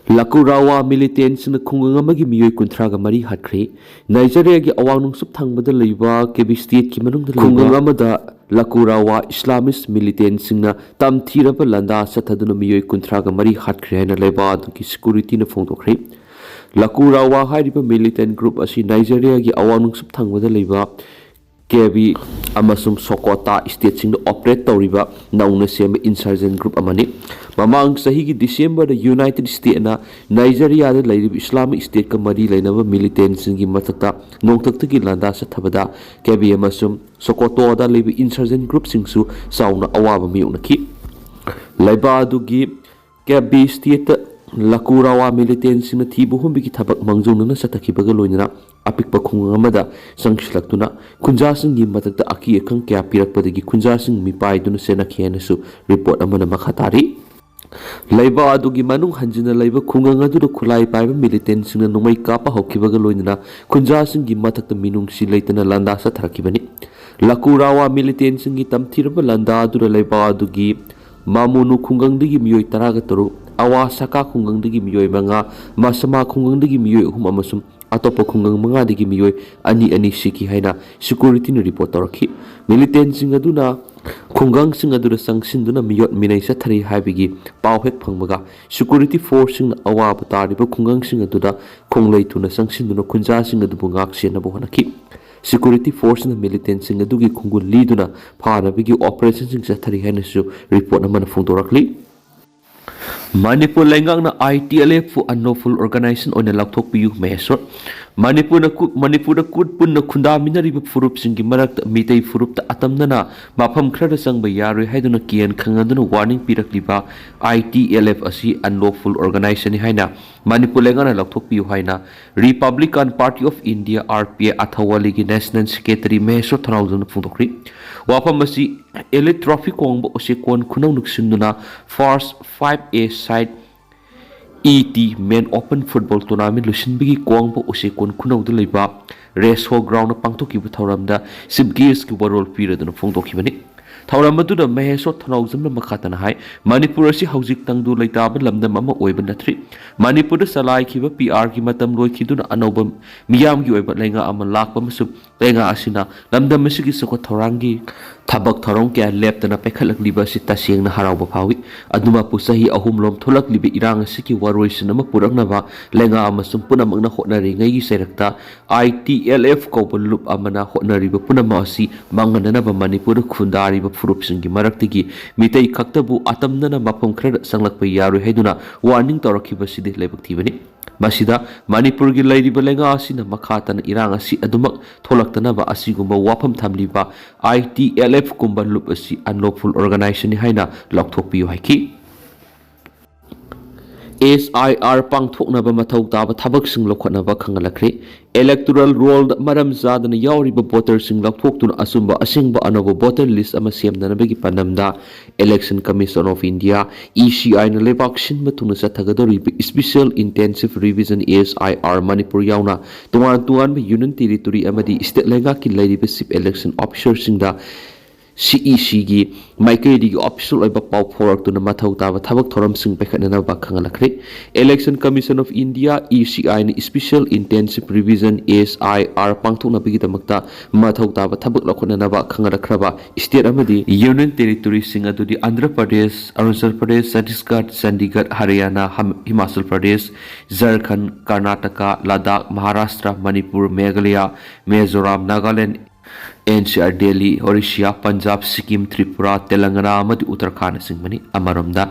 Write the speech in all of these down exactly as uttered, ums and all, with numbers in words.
ꯂꯀꯨꯔꯥꯋꯥ ꯃꯤꯂꯤꯇꯦꯟꯁꯤꯡꯅ ꯈꯨꯡꯒꯪ ꯑꯃꯒꯤ ꯃꯤꯑꯣꯏ ꯀꯨꯟꯊ꯭ꯔꯥꯒ ꯃꯔꯤ ꯍꯥꯠꯈ꯭ꯔꯦ꯫ ꯅꯥꯏꯖꯦꯔꯤꯌꯥꯒꯤ ꯑꯋꯥꯡ ꯅꯣꯡꯆꯨꯞ ꯊꯪꯕꯗ ꯂꯩꯕ ꯀꯦꯕꯤ ꯁ꯭ꯇꯦꯠꯀꯤ ꯃꯅꯨꯡꯗ ꯂꯩꯕ ꯈꯨꯡꯒꯪ ꯑꯃꯗ ꯂꯀꯨꯔꯥꯋꯥ ꯏꯁꯂꯥꯃꯤꯁ ꯃꯤꯂꯤꯇꯦꯟꯁꯤꯡꯅ ꯇꯝꯊꯤꯔꯕ ꯂꯥꯟꯗꯥ ꯆꯠꯊꯗꯨꯅ ꯃꯤꯑꯣꯏ ꯀꯨꯟꯊ꯭ꯔꯥꯒ ꯃꯔꯤ ꯍꯥꯠꯈ꯭ꯔꯦ ꯍꯥꯏꯅ ꯂꯩꯕꯥꯛ ꯑꯗꯨꯒꯤ ꯁꯦꯀ꯭ꯌꯨꯔꯤꯇꯤꯅ ꯐꯣꯡꯗꯣꯛꯈ꯭ꯔꯦ꯫ ꯂꯀꯨꯔꯥꯋꯥ ꯍꯥꯏꯔꯤꯕ ꯃꯤꯂꯤꯇꯦꯟ ꯒ꯭ꯔꯨꯞ ꯑꯁꯤ ꯅꯥꯏꯖꯦꯔꯤꯌꯥꯒꯤ ꯑꯋꯥꯡ ꯅꯣꯡꯆꯨꯞ ꯊꯪꯕꯗ ꯂꯩꯕ ꯀꯦꯕꯤ ꯑꯃꯁꯨꯡ ꯁꯣꯀꯣꯇꯥ ꯁ꯭ꯇꯦꯠꯁꯤꯡꯗ ꯑꯣꯄꯔꯦꯠ ꯇꯧꯔꯤꯕ ꯅꯧꯅ ꯁꯦꯝꯕ ꯏꯟꯁꯔꯖꯦꯟ ꯒ꯭ꯔꯨꯞ ꯑꯃꯅꯤ꯫ ꯃꯃꯥꯡ ꯆꯍꯤꯒꯤ ꯗꯤꯁꯦꯝꯕꯔꯗ ꯌꯨꯅꯥꯏꯇꯦꯗ ꯁ꯭ꯇꯦꯠꯅ ꯅꯥꯏꯖꯦꯔꯤꯌꯥꯗ ꯂꯩꯔꯤꯕ ꯏꯁꯂꯥꯃꯤꯛ ꯁ꯭ꯇꯦꯠꯀ ꯃꯔꯤ ꯂꯩꯅꯕ ꯃꯤꯂꯤꯇꯦꯟꯁꯤꯡꯒꯤ ꯃꯊꯛꯇ ꯅꯣꯡꯊꯛꯇꯒꯤ ꯂꯥꯟꯗꯥ ꯆꯠꯊꯕꯗ ꯀꯦꯕꯤ ꯑꯃꯁꯨꯡ ꯁꯣꯀꯣꯇꯣꯗ ꯂꯩꯕ ꯏꯟꯁꯔꯖꯦꯟ ꯒ꯭ꯔꯨꯞꯁꯤꯡꯁꯨ ꯆꯥꯎꯅ ꯑꯋꯥꯕ ꯃꯥꯌꯣꯛꯅꯈꯤ꯫ ꯂꯩꯕꯥꯛ ꯑꯗꯨꯒꯤ ꯀꯦꯕꯤ ꯁ꯭ꯇꯦꯠꯇ ꯂꯀꯨꯔꯥꯋꯥ ꯃꯤꯂꯤꯇꯦꯟꯁꯤꯡꯅ ꯊꯤꯕ ꯍꯨꯝꯕꯒꯤ ꯊꯕꯛ ꯃꯥꯡꯖꯧꯅꯅ ꯆꯠꯊꯈꯤꯕꯒ ꯂꯣꯏꯅꯅ ꯑꯄꯤꯛꯄ ꯈꯨꯡꯒꯪ ꯑꯃꯗ ꯆꯪꯁꯤꯜꯂꯛꯇꯨꯅ ꯈꯨꯟꯖꯥꯁꯤꯡꯒꯤ ꯃꯊꯛꯇ ꯑꯀꯤ ꯑꯈꯪ ꯀꯌꯥ ꯄꯤꯔꯛꯄꯗꯒꯤ ꯈꯨꯟꯖꯥꯁꯤꯡ ꯃꯤꯄꯥꯏꯗꯨꯅ ꯆꯦꯟꯅꯈꯤ ꯍꯥꯏꯅꯁꯨ ꯔꯤꯄꯣꯔꯠ ꯑꯃꯅ ꯃꯈꯥ ꯇꯥꯔꯤ꯫ ꯂꯩꯕꯥꯛ ꯑꯗꯨꯒꯤ ꯃꯅꯨꯡ ꯍꯟꯖꯤꯟꯅ ꯂꯩꯕ ꯈꯨꯡꯒꯪ ꯑꯗꯨꯗ ꯈꯨꯠꯂꯥꯏ ꯄꯥꯏꯕ ꯃꯤꯂꯤꯇꯦꯟꯁꯤꯡꯅ ꯅꯣꯡꯃꯩ ꯀꯥꯞꯄ ꯍꯧꯈꯤꯕꯒ ꯂꯣꯏꯅꯅ ꯈꯨꯟꯖꯥꯁꯤꯡꯒꯤ ꯃꯊꯛꯇ ꯃꯤꯅꯨꯡꯁꯤ ꯂꯩꯇꯅ ꯂꯥꯟꯗꯥ ꯆꯠꯊꯔꯛꯈꯤꯕꯅꯤ꯫ ꯂꯀꯨꯔꯥꯋꯥ ꯃꯤꯂꯤꯇꯦꯟꯁꯤꯡꯒꯤ ꯇꯝꯊꯤꯔꯕ ꯂꯥꯟꯗꯥ ꯑꯗꯨꯗ ꯂꯩꯕꯥꯛ ꯑꯗꯨꯒꯤ ꯃꯥꯃꯨꯅꯨ ꯈꯨꯡꯒꯪꯗꯒꯤ ꯃꯤꯑꯣꯏ ꯇꯔꯥꯒ ꯇꯔꯨꯛ, ꯑꯋꯥ ꯁꯥꯀꯥ ꯈꯨꯡꯒꯪꯗꯒꯤ ꯃꯤꯑꯣꯏ ꯃꯉꯥ, ꯃꯁꯃꯥ ꯈꯨꯡꯒꯪꯗꯒꯤ ꯃꯤꯑꯣꯏ ꯑꯍꯨꯝ ꯑꯃꯁꯨꯡ ꯑꯇꯣꯞꯄ ꯈꯨꯡꯒꯪ ꯃꯉꯥꯗꯒꯤ ꯃꯤꯑꯣꯏ ꯑꯅꯤ ꯑꯅꯤ ꯁꯤꯈꯤ ꯍꯥꯏꯅ ꯁꯦꯀ꯭ꯌꯨꯔꯤꯇꯤꯅ ꯔꯤꯄꯣꯔꯠ ꯇꯧꯔꯛꯈꯤ꯫ ꯃꯤꯂꯤꯇꯦꯟꯁꯤꯡ ꯑꯗꯨꯅ ꯈꯨꯡꯒꯪꯁꯤꯡ ꯑꯗꯨꯗ ꯆꯪꯁꯤꯟꯗꯨꯅ ꯃꯤꯑꯣꯠ ꯃꯤꯅꯩ ꯆꯠꯊꯔꯤ ꯍꯥꯏꯕꯒꯤ ꯄꯥꯎ ꯍꯦꯛ ꯐꯪꯕꯒ ꯁꯦꯀ꯭ꯌꯨꯔꯤꯇꯤ ꯐꯣꯔꯁꯁꯤꯡꯅ ꯑꯋꯥꯕ ꯇꯥꯔꯤꯕ ꯈꯨꯡꯒꯪꯁꯤꯡ ꯑꯗꯨꯗ ꯈꯣꯡꯂꯩ ꯊꯨꯅ ꯆꯪꯁꯤꯟꯗꯨꯅ ꯈꯨꯟꯖꯥꯁꯤꯡ ꯑꯗꯨꯕꯨ ꯉꯥꯛ ꯁꯦꯟꯅꯕ ꯍꯣꯠꯅꯈꯤ꯫ ꯁꯦꯀ꯭ꯌꯨꯔꯤꯇꯤ ꯐꯣꯔꯁꯅ ꯃꯤꯂꯤꯇꯦꯟꯁꯤꯡ ꯑꯗꯨꯒꯤ ꯈꯣꯡꯒꯨꯜ ꯂꯤꯗꯨꯅ ꯐꯥꯅꯕꯒꯤ ꯑꯣꯄꯔꯦꯁꯟꯁꯤꯡ ꯆꯠꯊꯔꯤ ꯍꯥꯏꯅꯁꯨ ꯔꯤꯄꯣꯔꯠ ꯑꯃꯅ ꯐꯣꯡꯗꯣꯔꯛꯂꯤ꯫ ꯃꯅꯤꯄꯨꯔ ꯂꯩꯉꯥꯛꯅ ꯑꯥꯏ ꯇꯤ ꯑꯦꯜ ꯑꯦꯐꯄꯨ unlawful organization ꯑꯣꯏꯅ ꯂꯥꯎꯊꯣꯛꯄꯤꯌꯨ꯫ ꯃꯍꯦꯁꯣꯔ꯫ ꯃꯅꯤꯄꯨꯔꯅ ꯀꯨ-, ꯃꯅꯤꯄꯨꯔꯗ ꯀꯨꯠ ꯄꯨꯟꯅ ꯈꯨꯟꯗꯥꯃꯤꯟꯅꯔꯤꯕ ꯐꯨꯔꯨꯞꯁꯤꯡꯒꯤ ꯃꯔꯛꯇ ꯃꯤꯇꯩ ꯐꯨꯔꯨꯞꯇ ꯑꯇꯝꯅꯅ ꯃꯐꯝ ꯈꯔꯗ ꯆꯪꯕ ꯌꯥꯔꯣꯏ ꯍꯥꯏꯗꯨꯅ ꯀꯤꯍꯟ ꯈꯪꯍꯟꯗꯨꯅ warning ꯄꯤꯔꯛꯂꯤꯕ ꯑꯥꯏ ꯇꯤ ꯑꯦꯜ ꯑꯦꯐ ꯑꯁꯤ unlawful organization ꯅꯤ ꯍꯥꯏꯅ ꯃꯅꯤꯄꯨꯔ ꯂꯩꯉꯥꯛꯅ ꯂꯧꯊꯣꯛꯄꯤꯌꯨ ꯍꯥꯏꯅ Republican Party of India, R P I, ꯑꯊꯧꯋꯥꯂꯤꯒꯤ National Secretary ꯃꯍꯦꯁꯣꯔ ꯊꯧꯅꯥꯎꯖꯝꯅ ꯐꯣꯡꯗꯣꯛꯈ꯭ꯔꯤ꯫ ꯋꯥꯐꯝ ꯑꯁꯤ Elite Trophy ꯀꯣꯡꯕ ꯎꯆꯦꯛꯀꯣꯟ ꯈꯨꯅꯧꯅ ꯁꯤꯟꯗꯨꯅ First five A side E T Men Open Football Tournament ꯂꯣꯏꯁꯤꯟꯕꯒꯤ ꯀꯣꯡꯕ ꯎꯆꯦꯛꯀꯣꯟ ꯈꯨꯅꯧꯗ ꯂꯩꯕ ꯔꯦꯁꯣ ꯒ꯭ꯔꯥꯎꯟꯗ ꯄꯥꯡꯊꯣꯛꯈꯤꯕ ꯊꯧꯔꯝꯗ Chief Guest ꯀꯤ ꯋꯥꯔꯣꯜ ꯄꯤꯔꯗꯨꯅ ꯐꯣꯡꯗꯣꯛꯈꯤꯕꯅꯤ꯫ ꯊꯧꯔꯝ ꯑꯗꯨꯗ ꯃꯍꯦꯁꯣꯔ ꯊꯧꯅꯥꯎꯖꯝꯅ ꯃꯈꯥ ꯇꯥꯅ ꯍꯥꯏ, ꯃꯅꯤꯄꯨꯔ ꯑꯁꯤ ꯍꯧꯖꯤꯛ ꯇꯪꯗꯨ ꯂꯩꯇꯥꯕ ꯂꯝꯗꯝ ꯑꯃ ꯑꯣꯏꯕ ꯅꯠꯇ꯭ꯔꯤ꯫ ꯃꯅꯤꯄꯨꯔꯗ ꯆꯂꯥꯏꯈꯤꯕ ꯄꯤ ꯑꯥꯔꯒꯤ ꯃꯇꯝ ꯂꯣꯏꯈꯤꯗꯨꯅ ꯑꯅꯧꯕ ꯃꯤꯌꯥꯝꯒꯤ ꯑꯣꯏꯕ ꯂꯩꯉꯥꯛ ꯑꯃ ꯂꯥꯛꯄ ꯑꯃꯁꯨꯡ ꯂꯩꯉꯥꯛ ꯑꯁꯤꯅ ꯂꯝꯗꯝ ꯑꯁꯤꯒꯤ ꯆꯥꯎꯈꯠ ꯊꯧꯔꯥꯡꯒꯤ ꯊꯕꯛ ꯊꯧꯔꯝ ꯀꯌꯥ ꯂꯦꯞꯇꯅ ꯄꯥꯏꯈꯠꯂꯛꯂꯤꯕ ꯑꯁꯤ ꯇꯁꯦꯡꯅ ꯍꯔꯥꯎꯕ ꯐꯥꯎꯏ꯫ ꯑꯗꯨꯃꯛꯄꯨ ꯆꯍꯤ ꯑꯍꯨꯝꯂꯣꯝ ꯊꯣꯛꯂꯛꯂꯤꯕ ꯏꯔꯥꯡ ꯑꯁꯤꯒꯤ ꯋꯥꯔꯣꯏꯁꯤꯟ ꯑꯃ ꯄꯨꯔꯛꯅꯕ ꯂꯩꯉꯥꯛ ꯑꯃꯁꯨꯡ ꯄꯨꯝꯅꯃꯛꯅ ꯍꯣꯠꯅꯔꯤꯉꯩꯒꯤ ꯆꯩꯔꯛꯇ ꯑꯥꯏ ꯇꯤ ꯑꯦꯜ ꯑꯦꯐ ꯀꯧꯕ ꯂꯨꯞ ꯑꯃꯅ ꯍꯣꯠꯅꯔꯤꯕ ꯄꯨꯝꯅꯃꯛ ꯑꯁꯤ ꯃꯥꯡꯍꯟꯅꯅꯕ ꯃꯅꯤꯄꯨꯔꯗ ꯈꯨꯟꯗꯥꯔꯤꯕ ꯐꯨꯔꯨꯞꯁꯤꯡꯒꯤ ꯃꯔꯛꯇꯒꯤ ꯃꯤꯇꯩ ꯈꯛꯇꯕꯨ ꯑꯇꯝꯅꯅ ꯃꯐꯝ ꯈꯔꯗ ꯆꯪꯂꯛꯄ ꯌꯥꯔꯣꯏ ꯍꯥꯏꯗꯨꯅ ꯋꯥꯔꯅꯤꯡ ꯇꯧꯔꯛꯈꯤꯕꯁꯤꯗꯤ ꯂꯥꯏꯕꯛ ꯊꯤꯕꯅꯤ꯫ ꯃꯁꯤꯗ ꯃꯅꯤꯄꯨꯔꯒꯤ ꯂꯩꯔꯤꯕ ꯂꯩꯉꯥꯛ ꯑꯁꯤꯅ ꯃꯈꯥ ꯇꯥꯅ ꯏꯔꯥꯡ ꯑꯁꯤ ꯑꯗꯨꯃꯛ ꯊꯣꯛꯂꯛꯇꯅꯕ ꯑꯁꯤꯒꯨꯝꯕ ꯋꯥꯐꯝ ꯊꯝꯂꯤꯕ ꯑꯥꯏ ꯇꯤ ꯑꯦꯜ ꯑꯦꯐ ꯀꯨꯝꯕ ꯂꯨꯞ ꯑꯁꯤ unlawful organization ꯅꯤ ꯍꯥꯏꯅ ꯂꯥꯎꯊꯣꯛꯄꯤꯌꯨ ꯍꯥꯏꯈꯤ꯫ ꯑꯦꯁ ꯑꯥꯏ ꯑꯥꯔ ꯄꯥꯡꯊꯣꯛꯅꯕ ꯃꯊꯧ ꯇꯥꯕ ꯊꯕꯛꯁꯤꯡ ꯂꯧꯈꯠꯅꯕ ꯈꯪꯍꯜꯂꯛꯈ꯭ꯔꯦ꯫ Electoral roll ꯗ ꯃꯔꯝ ꯆꯥꯗꯅ ꯌꯥꯎꯔꯤꯕ voter ꯁꯤꯡ ꯂꯧꯊꯣꯛꯇꯨꯅ ꯑꯆꯨꯝꯕ ꯑꯁꯦꯡꯕ ꯑꯅꯧꯕ voter list ꯑꯃ ꯁꯦꯝꯅꯅꯕꯒꯤ ꯄꯥꯟꯗꯝꯗ Election Commission of India, E C I ꯅ ꯂꯩꯕꯥꯛ ꯁꯤꯟꯕ ꯊꯨꯡꯅ ꯆꯠꯊꯒꯗꯧꯔꯤꯕ Special Intensive Revision, S I R, Manipur ꯌꯥꯎꯅ ꯇꯣꯉꯥꯟ ꯇꯣꯉꯥꯟꯕ Union Territory ꯑꯃꯗꯤ state ꯂꯩꯉꯥꯛꯀꯤ ꯂꯩꯔꯤꯕ Chief Election Officer ꯁꯤꯡꯗ C E C ꯒꯤ ꯃꯥꯏꯀꯩꯗꯒꯤ official ꯑꯣꯏꯕ ꯄꯥꯎ ꯐꯥꯎꯔꯛꯇꯨꯅ ꯃꯊꯧ ꯇꯥꯕ ꯊꯕꯛ ꯊꯧꯔꯝꯁꯤꯡ ꯄꯥꯏꯈꯠꯅꯅꯕ ꯈꯪꯍꯜꯂꯛꯈ꯭ꯔꯦ꯫ Election Commission of India, E C I ꯅ Special Intensive Revision, S I R, ꯄꯥꯡꯊꯣꯛꯅꯕꯒꯤꯗꯃꯛꯇ ꯃꯊꯧ ꯇꯥꯕ ꯊꯕꯛ ꯂꯧꯈꯠꯅꯅꯕ ꯈꯪꯍꯜꯂꯛꯈ꯭ꯔꯕ state ꯑꯃꯗꯤ Union Territory ꯁꯤꯡ ꯑꯗꯨꯗꯤ ꯑꯟꯙ꯭ꯔ ꯄ꯭ꯔꯗꯦꯁ, ꯑꯔꯨꯅꯥꯆꯜ ꯄ꯭ꯔꯗꯦꯁ, ꯆꯇꯤꯁꯒꯔ, ꯆꯟꯗꯤꯒꯔ, ꯍꯔꯤꯌꯥꯅꯥ, ꯍꯝ-, Himachal Pradesh, Jharkhand, Karnataka, Ladakh, Maharashtra, Manipur, Meghalaya, Mizoram, Nagaland, N C R, Delhi, Odisha, Punjab, Sikkim, Tripura, Telangana ꯑꯃꯗꯤ ꯎꯠꯇꯔꯈꯥꯟꯗꯅꯆꯤꯡꯕꯅꯤ꯫ ꯑꯃꯔꯣꯝꯗ,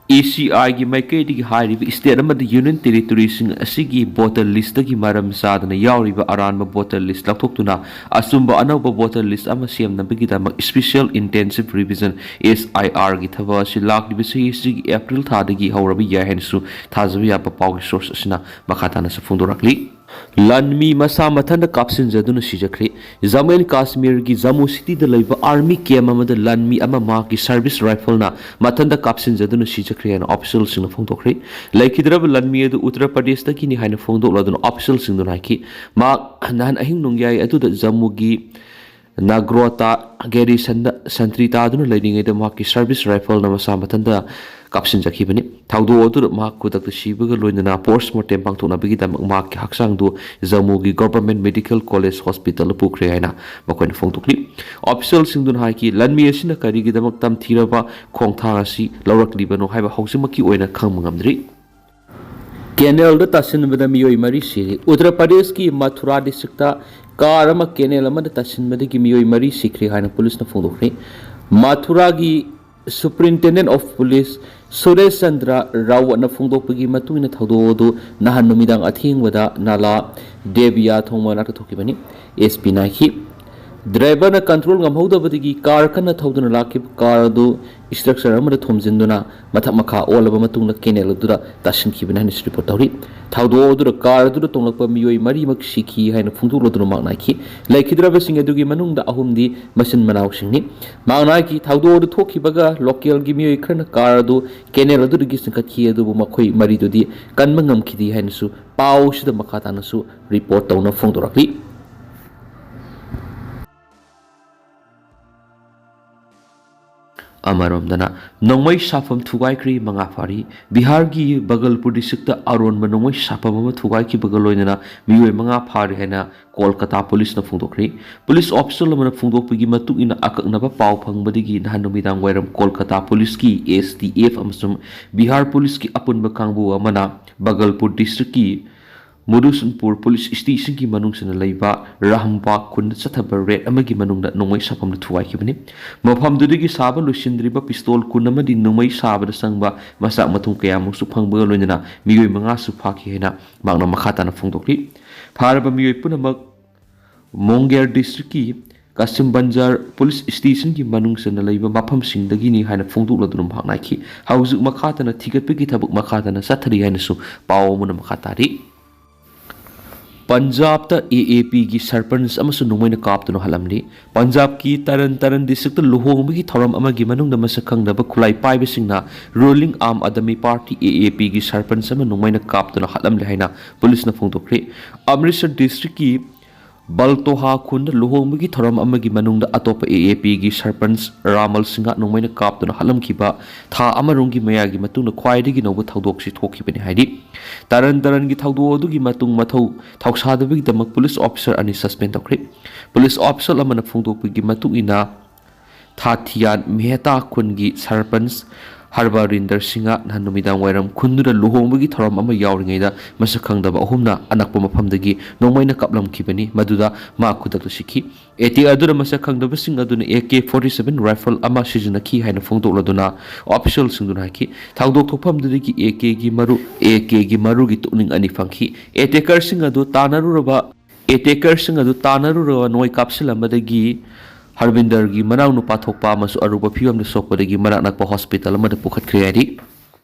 E C I ꯒꯤ ꯃꯥꯏꯀꯩꯗꯒꯤ ꯍꯥꯏꯔꯤꯕ state ꯑꯃꯗꯤ Union Territory ꯁꯤꯡ ꯑꯁꯤꯒꯤ voter list ꯇꯒꯤ ꯃꯔꯝ ꯆꯥꯗꯅ ꯌꯥꯎꯔꯤꯕ ꯑꯔꯥꯟꯕ voter list ꯂꯧꯊꯣꯛꯇꯨꯅ ꯑꯆꯨꯝꯕ ꯑꯅꯧꯕ voter list ꯑꯃ ꯁꯦꯝꯅꯕꯒꯤꯗꯃꯛ Special Intensive Revision, S I R, ꯒꯤ ꯊꯕꯛ ꯑꯁꯤ ꯂꯥꯛꯂꯤꯕ ꯆꯍꯤ ꯑꯁꯤꯒꯤ April ꯊꯥꯗꯒꯤ ꯍꯧꯔꯕ ꯌꯥꯏ ꯍꯥꯏꯅꯁꯨ ꯊꯥꯖꯕ ꯌꯥꯕ ꯄꯥꯎꯒꯤ source ꯑꯁꯤꯅ ꯃꯈꯥ ꯇꯥꯅꯁꯨ ꯐꯣꯡꯗꯣꯔꯛꯂꯤ꯫ ꯂꯥꯟꯃꯤ ꯃꯁꯥ ꯃꯊꯟꯇ ꯀꯥꯞꯁꯤꯟꯖꯗꯨꯅ ꯁꯤꯖꯈ꯭ꯔꯦ꯫ ꯖꯝꯃꯨ ꯑꯦꯟ ꯀꯥꯁꯃꯤꯔꯒꯤ ꯖꯝꯃꯨ cityꯗ ꯂꯩꯕ army camp ꯑꯃꯗ ꯂꯥꯟꯃꯤ ꯑꯃ ꯃꯍꯥꯛꯀꯤ service rifleꯅ ꯃꯊꯟꯇ ꯀꯥꯞꯁꯤꯟꯖꯗꯨꯅ ꯁꯤꯖꯈ꯭ꯔꯦ ꯍꯥꯏꯅ officialꯁꯤꯡꯅ ꯐꯣꯡꯗꯣꯛꯈ꯭ꯔꯦ꯫ ꯂꯩꯈꯤꯗ꯭ꯔꯕ ꯂꯥꯟꯃꯤ ꯑꯗꯨ ꯎꯠꯇꯔ ꯄ꯭ꯔꯗꯦꯁꯇꯒꯤꯅꯤ ꯍꯥꯏꯅ ꯐꯣꯡꯗꯣꯛꯂꯗꯨꯅ officialꯁꯤꯡꯗꯨꯅ ꯍꯥꯏꯈꯤ꯫ ꯃꯍꯥꯛ ꯅꯍꯥꯟ ꯑꯍꯤꯡ ꯅꯣꯡꯌꯥꯏ ꯑꯗꯨꯗ ꯖꯝꯃꯨꯒꯤ ꯅꯥꯒ꯭ꯔꯣꯇꯥ ꯒꯦꯔꯤꯁꯟꯗ ꯁꯟꯇ꯭ꯔꯤ ꯇꯥꯗꯨꯅ ꯂꯩꯔꯤꯉꯩꯗ ꯃꯍꯥꯛꯀꯤ ꯁꯔꯚꯤꯁ ꯔꯥꯏꯐꯜꯅ ꯃꯁꯥ ꯃꯊꯟꯇ ꯀꯥꯞꯁꯤꯟꯖꯈꯤꯕꯅꯤ꯫ ꯊꯧꯗꯣꯛ ꯑꯗꯨꯗ ꯃꯍꯥꯛ ꯈꯨꯗꯛꯇ ꯁꯤꯕꯒ ꯂꯣꯏꯅꯅ ꯄꯣꯁꯃꯣꯔꯇꯦꯝ ꯄꯥꯡꯊꯣꯛꯅꯕꯒꯤꯗꯃꯛ ꯃꯍꯥꯛꯀꯤ ꯍꯛꯆꯥꯡꯗꯨ ꯖꯝꯃꯨꯒꯤ ꯒꯣꯚꯔꯟꯃꯦꯟꯠ ꯃꯦꯗꯤꯀꯦꯜ ꯀꯣꯂꯦꯖ ꯍꯣꯁꯄꯤꯇꯥꯜꯗ ꯄꯨꯈ꯭ꯔꯦ ꯍꯥꯏꯅ ꯃꯈꯣꯏꯅ ꯐꯣꯡꯗꯣꯛꯂꯤ꯫ ꯑꯣꯐꯤꯁꯤꯌꯦꯜꯁꯤꯡꯗꯨꯅ ꯍꯥꯏꯈꯤ, ꯂꯥꯟꯃꯤ ꯑꯁꯤꯅ ꯀꯔꯤꯒꯤꯗꯃꯛ ꯇꯝꯊꯤꯔꯕ ꯈꯣꯡꯊꯥꯡ ꯑꯁꯤ ꯂꯧꯔꯛꯂꯤꯕꯅꯣ ꯍꯥꯏꯕ ꯍꯧꯖꯤꯛꯃꯛꯀꯤ ꯑꯣꯏꯅ ꯈꯪꯕ ꯉꯝꯗ꯭ꯔꯤ꯫ ꯀꯦꯅꯦꯜꯗ ꯇꯥꯁꯤꯟꯕꯗ ꯃꯤꯑꯣꯏ ꯃꯔꯤ ꯁꯤꯔꯦ꯫ ꯎꯠꯇꯔ ꯄ꯭ꯔꯗꯦꯁꯀꯤ ꯃꯊꯨꯔꯥ ꯗꯤꯁꯇ꯭ꯔꯤꯛꯇ ꯀꯥꯔ ꯑꯃ ꯀꯦꯅꯦꯜ ꯑꯃꯗ ꯇꯥꯁꯤꯟꯕꯗꯒꯤ ꯃꯤꯑꯣꯏ ꯃꯔꯤ ꯁꯤꯈ꯭ꯔꯦ ꯍꯥꯏꯅ ꯄꯨꯂꯤꯁꯅ ꯐꯣꯡꯗꯣꯛꯈ꯭ꯔꯦ꯫ ꯃꯊꯨꯔꯥꯒꯤ ꯁꯨꯄ꯭ꯔꯤꯟꯇꯦꯟꯗꯦꯟꯠ ꯑꯣꯐ ꯄꯨꯂꯤꯁ ꯁꯨꯔꯦꯁ ꯆꯟꯗ꯭ꯔ ꯔꯥꯋꯠꯅ ꯐꯣꯡꯗꯣꯛꯄꯒꯤ ꯃꯇꯨꯡ ꯏꯟꯅ, ꯊꯧꯗꯣꯛ ꯑꯗꯨ ꯅꯍꯥꯟ ꯅꯨꯃꯤꯗꯥꯡ ꯑꯊꯦꯡꯕꯗ ꯅꯥꯂꯥ ꯗꯦꯕꯤꯌꯥ ꯊꯣꯡ ꯃꯅꯥꯛꯇ ꯊꯣꯛꯈꯤꯕꯅꯤ꯫ ꯑꯦꯁ ꯄꯤꯅ ꯍꯥꯏꯈꯤ, ꯗ꯭ꯔꯥꯏꯚꯔꯅ ꯀꯟꯇ꯭ꯔꯣꯜ ꯉꯝꯍꯧꯗꯕꯗꯒꯤ ꯀꯥꯔ ꯀꯟꯅ ꯊꯧꯗꯨꯅ ꯂꯥꯛꯈꯤꯕ ꯀꯥꯔ ꯑꯗꯨ ꯁ꯭ꯇ꯭ꯔꯛꯆꯔ ꯑꯃꯗ ꯊꯣꯝꯖꯤꯟꯗꯨꯅ ꯃꯊꯛ ꯃꯈꯥ ꯑꯣꯜꯂꯕ ꯃꯇꯨꯡꯗ ꯀꯦꯅꯦꯜ ꯑꯗꯨꯗ ꯇꯥꯁꯤꯟꯈꯤꯕꯅꯤ ꯍꯥꯏꯅꯁꯨ ꯔꯤꯄꯣꯔꯠ ꯇꯧꯔꯤ꯫ ꯊꯧꯗꯣꯛ ꯑꯗꯨꯗ ꯀꯥꯔ ꯑꯗꯨꯗ ꯇꯣꯡꯂꯛꯄ ꯃꯤꯑꯣꯏ ꯃꯔꯤꯃꯛ ꯁꯤꯈꯤ ꯍꯥꯏꯅ ꯐꯣꯡꯗꯣꯛꯂꯗꯨꯅ ꯃꯍꯥꯛꯅ ꯍꯥꯏꯈꯤ, ꯂꯩꯈꯤꯗ꯭ꯔꯕꯁꯤꯡ ꯑꯗꯨꯒꯤ ꯃꯅꯨꯡꯗ ꯑꯍꯨꯝꯗꯤ ꯃꯆꯤꯟ ꯃꯅꯥꯎꯁꯤꯡꯅꯤ꯫ ꯃꯍꯥꯛꯅ ꯍꯥꯏꯈꯤ, ꯊꯧꯗꯣꯛ ꯑꯗꯨ ꯊꯣꯛꯈꯤꯕꯒ ꯂꯣꯀꯦꯜꯒꯤ ꯃꯤꯑꯣꯏ ꯈꯔꯅ ꯀꯥꯔ ꯑꯗꯨ ꯀꯦꯅꯦꯜ ꯑꯗꯨꯗꯒꯤ ꯆꯤꯡꯈꯠꯈꯤ, ꯑꯗꯨꯕꯨ ꯃꯈꯣꯏ ꯃꯔꯤꯗꯨꯗꯤ ꯀꯟꯕ ꯉꯝꯈꯤꯗꯦ ꯍꯥꯏꯅꯁꯨ ꯄꯥꯎꯁꯤꯗ ꯃꯈꯥ ꯇꯥꯅꯁꯨ ꯔꯤꯄꯣꯔꯠ ꯇꯧꯅ ꯐꯣꯡꯗꯣꯔꯛꯂꯤ꯫ ꯑꯃꯔꯣꯝꯗꯅ, ꯅꯣꯡꯃꯩ ꯁꯥꯐꯝ ꯊꯨꯒꯥꯏꯈ꯭ꯔꯦ, ꯃꯉꯥ ꯐꯥꯔꯤ꯫ ꯕꯤꯍꯥꯔꯒꯤ ꯕꯒꯜꯄꯨꯔ ꯗꯤꯁꯇ꯭ꯔꯤꯛꯇ ꯑꯔꯣꯟꯕ ꯅꯣꯡꯃꯩ ꯁꯥꯐꯝ ꯑꯃ ꯊꯨꯒꯥꯏꯈꯤꯕꯒ ꯂꯣꯏꯅꯅ ꯃꯤꯑꯣꯏ ꯃꯉꯥ ꯐꯥꯔꯦ ꯍꯥꯏꯅ ꯀꯣꯜꯀꯇꯥ ꯄꯨꯂꯤꯁꯅ ꯐꯣꯡꯗꯣꯛꯈ꯭ꯔꯦ꯫ ꯄꯨꯂꯤꯁ ꯑꯣꯐꯤꯁꯤꯌꯦꯜ ꯑꯃꯅ ꯐꯣꯡꯗꯣꯛꯄꯒꯤ ꯃꯇꯨꯡ ꯏꯟꯅ, ꯑꯀꯛꯅꯕ ꯄꯥꯎ ꯐꯪꯕꯗꯒꯤ ꯅꯍꯥꯟ ꯅꯨꯃꯤꯗꯥꯡ ꯋꯥꯏꯔꯝ ꯀꯣꯜꯀꯇꯥ ꯄꯨꯂꯤꯁꯀꯤ, ꯑꯦꯁ ꯇꯤ ꯑꯦꯐ ꯑꯃꯁꯨꯡ ꯕꯤꯍꯥꯔ ꯄꯨꯂꯤꯁꯀꯤ ꯑꯄꯨꯟꯕ ꯀꯥꯡꯕꯨ ꯑꯃꯅ ꯕꯒꯜꯄꯨꯔ ꯗꯤꯁꯇ꯭ꯔꯤꯛꯀꯤ ꯃꯨꯗꯨꯁꯟꯄꯨꯔ ꯄꯨꯂꯤꯁ ꯁ꯭ꯇꯦꯁꯟꯒꯤ ꯃꯅꯨꯡꯁꯤꯗ ꯂꯩꯕ ꯔꯥꯍꯝꯕꯥꯒ ꯈꯨꯟꯗ ꯆꯠꯊꯕ ꯔꯦꯗ ꯑꯃꯒꯤ ꯃꯅꯨꯡꯗ ꯅꯣꯡꯃꯩ ꯁꯥꯐꯝꯗ ꯊꯨꯒꯥꯏꯈꯤꯕꯅꯤ꯫ ꯃꯐꯝꯗꯨꯗꯒꯤ ꯁꯥꯕ ꯂꯣꯏꯁꯤꯟꯗ꯭ꯔꯤꯕ ꯄꯤꯁꯇꯣꯜ ꯀꯨꯟ ꯑꯃꯗꯤ ꯅꯣꯡꯃꯩ ꯁꯥꯕꯗ ꯆꯪꯕ ꯃꯆꯥꯛ ꯃꯊꯨꯝ ꯀꯌꯥꯃꯨꯛꯁꯨ ꯐꯪꯕꯒ ꯂꯣꯏꯅꯅ ꯃꯤꯑꯣꯏ ꯃꯉꯥꯁꯨ ꯐꯥꯈꯤ ꯍꯥꯏꯅ ꯃꯍꯥꯛꯅ ꯃꯈꯥ ꯇꯥꯅ ꯐꯣꯡꯗꯣꯛꯂꯤ꯫ ꯐꯥꯔꯕ ꯃꯤꯑꯣꯏ ꯄꯨꯝꯅꯃꯛ ꯃꯣꯡꯒꯦꯔ ꯗꯤꯁꯇ꯭ꯔꯤꯛꯀꯤ ꯀꯥꯁꯤꯝ ꯕꯟꯖꯥꯔ ꯄꯨꯂꯤꯁ ꯁ꯭ꯇꯦꯁꯟꯒꯤ ꯃꯅꯨꯡ ꯆꯟꯅ ꯂꯩꯕ ꯃꯐꯝꯁꯤꯡꯗꯒꯤꯅꯤ ꯍꯥꯏꯅ ꯐꯣꯡꯗꯣꯛꯂꯗꯨꯅ ꯃꯍꯥꯛꯅ ꯍꯥꯏꯈꯤ꯫ ꯍꯧꯖꯤꯛ ꯃꯈꯥ ꯇꯥꯅ ꯊꯤꯒꯠꯄꯒꯤ ꯊꯕꯛ ꯃꯈꯥ ꯇꯥꯅ ꯆꯠꯊꯔꯤ ꯍꯥꯏꯅꯁꯨ ꯄꯥꯎ ꯑꯃꯅ ꯃꯈꯥ ꯇꯥꯔꯤ꯫ ꯄꯟꯖꯥꯕꯇ ꯑꯦ ꯑꯦ ꯄꯤꯒꯤ ꯁꯔꯄꯟꯆ ꯑꯃꯁꯨ ꯅꯣꯡꯃꯩꯅ ꯀꯥꯞꯇꯨꯅ ꯍꯥꯠꯂꯝꯂꯤ꯫ ꯄꯟꯖꯥꯕꯀꯤ ꯇꯔꯟ ꯇꯔꯟ ꯗꯤꯁꯇ꯭ꯔꯤꯛꯇ ꯂꯨꯍꯣꯡꯕꯒꯤ ꯊꯧꯔꯝ ꯑꯃꯒꯤ ꯃꯅꯨꯡꯗ ꯃꯁꯛ ꯈꯪꯗꯕ ꯈꯨꯠꯂꯥꯏ ꯄꯥꯏꯕꯁꯤꯡꯅ ꯔꯨꯂꯤꯡ ꯑꯥꯝ ꯑꯥꯗꯃꯤ ꯄꯥꯔꯇꯤ, ꯑꯦ ꯑꯦ ꯄꯤꯒꯤ ꯁꯔꯄꯟꯆ ꯑꯃ ꯅꯣꯡꯃꯩꯅ ꯀꯥꯞꯇꯨꯅ ꯍꯥꯠꯂꯝꯂꯦ ꯍꯥꯏꯅ ꯄꯨꯂꯤꯁꯅ ꯐꯣꯡꯗꯣꯛꯈ꯭ꯔꯦ꯫ ꯑꯃ꯭ꯔꯤꯠꯁꯔ ꯗꯤꯁꯇ꯭ꯔꯤꯛꯀꯤ ꯕꯜꯇꯣꯍꯥ ꯈꯨꯟꯗ ꯂꯨꯍꯣꯡꯕꯒꯤ ꯊꯧꯔꯝ ꯑꯃꯒꯤ ꯃꯅꯨꯡꯗ ꯑꯇꯣꯞꯄ AAPꯒꯤ ꯁꯔꯄꯟꯆ ꯔꯥꯃꯜ ꯁꯤꯡꯍ ꯅꯣꯡꯃꯩꯅ ꯀꯥꯞꯇꯨꯅ ꯍꯥꯠꯂꯝꯈꯤꯕ ꯊꯥ ꯑꯃꯔꯣꯝꯒꯤ ꯃꯌꯥꯒꯤ ꯃꯇꯨꯡꯗ ꯈ꯭ꯋꯥꯏꯗꯒꯤ ꯅꯧꯕ ꯊꯧꯗꯣꯛꯁꯤ ꯊꯣꯛꯈꯤꯕꯅꯤ꯫ ꯍꯥꯏꯗꯤ ꯇꯔꯟ ꯇꯔꯟꯒꯤ ꯊꯧꯗꯣꯛ ꯑꯗꯨꯒꯤ ꯃꯇꯨꯡ ꯃꯊꯧ ꯊꯧꯁꯥꯗꯕꯒꯤꯗꯃꯛ ꯄꯨꯂꯤꯁ ꯑꯣꯐꯤꯁꯥꯔ ꯑꯅꯤ ꯁꯁꯄꯦꯟ ꯇꯧꯈ꯭ꯔꯦ꯫ ꯄꯨꯂꯤꯁ ꯑꯣꯐꯤꯁꯥꯔ ꯑꯃꯅ ꯐꯣꯡꯗꯣꯛꯄꯒꯤ ꯃꯇꯨꯡ ꯏꯟꯅ, ꯊꯥꯊꯤꯌꯥꯟ ꯃꯦꯍꯇꯥ ꯈꯨꯟꯒꯤ ꯁꯔꯄꯟꯆ ꯍꯔꯕꯔꯤꯟꯗꯔ ꯁꯤꯡꯍ ꯅꯍꯥꯟ ꯅꯨꯃꯤꯗꯥꯡ ꯋꯥꯏꯔꯝ ꯈꯨꯟꯗꯨꯗ ꯂꯨꯍꯣꯡꯕꯒꯤ ꯊꯧꯔꯝ ꯑꯃ ꯌꯥꯎꯔꯤꯉꯩꯗ ꯃꯁꯛ ꯈꯪꯗꯕ ꯑꯍꯨꯝꯅ ꯑꯅꯛꯄ ꯃꯐꯝꯗꯒꯤ ꯅꯣꯡꯃꯩꯅ ꯀꯥꯞꯂꯝꯈꯤꯕꯅꯤ꯫ ꯃꯗꯨꯗ ꯃꯥ ꯈꯨꯗꯛꯇ ꯁꯤꯈꯤ꯫ ꯑꯦꯇꯦꯛ ꯑꯗꯨꯗ ꯃꯁꯛ ꯈꯪꯗꯕꯁꯤꯡ ꯑꯗꯨꯅ AK forty seven rifle ꯑꯃ ꯁꯤꯖꯤꯟꯅꯈꯤ ꯍꯥꯏꯅ ꯐꯣꯡꯗꯣꯛꯂꯗꯨꯅ ꯑꯣꯐꯤꯁꯤꯌꯦꯜꯁꯤꯡꯗꯨꯅ ꯍꯥꯏꯈꯤ꯫ ꯊꯧꯗꯣꯛ ꯊꯣꯛꯐꯝꯗꯨꯗꯒꯤ AKꯒꯤ ꯃꯔꯨ, AKꯒꯤ ꯃꯔꯨꯒꯤ ꯇꯨꯞꯅꯤꯡ ꯑꯅꯤ ꯐꯪꯈꯤ꯫ ꯑꯦꯇꯦꯀꯔꯁꯤꯡ ꯑꯗꯨ ꯇꯥꯟꯅꯔꯨꯔꯕ, ꯑꯦꯇꯦꯀꯔꯁꯤꯡ ꯑꯗꯨ ꯇꯥꯟꯅꯔꯨꯔꯕ ꯅꯣꯡꯃꯩ ꯀꯥꯞꯁꯤꯜꯂꯝꯕꯗꯒꯤ ꯍꯔꯕꯤꯟꯗꯔꯒꯤ ꯃꯅꯥꯎꯅꯨꯄꯥ ꯊꯣꯛꯄ ꯑꯃꯁꯨ ꯑꯔꯨꯕ ꯐꯤꯕꯝꯗ ꯁꯣꯛꯄꯗꯒꯤ ꯃꯅꯥꯛ ꯅꯛꯄ ꯍꯣꯁꯄꯤꯇꯥꯜ ꯑꯃꯗ ꯄꯨꯈꯠꯈ꯭ꯔꯦ ꯍꯥꯏꯔꯤ꯫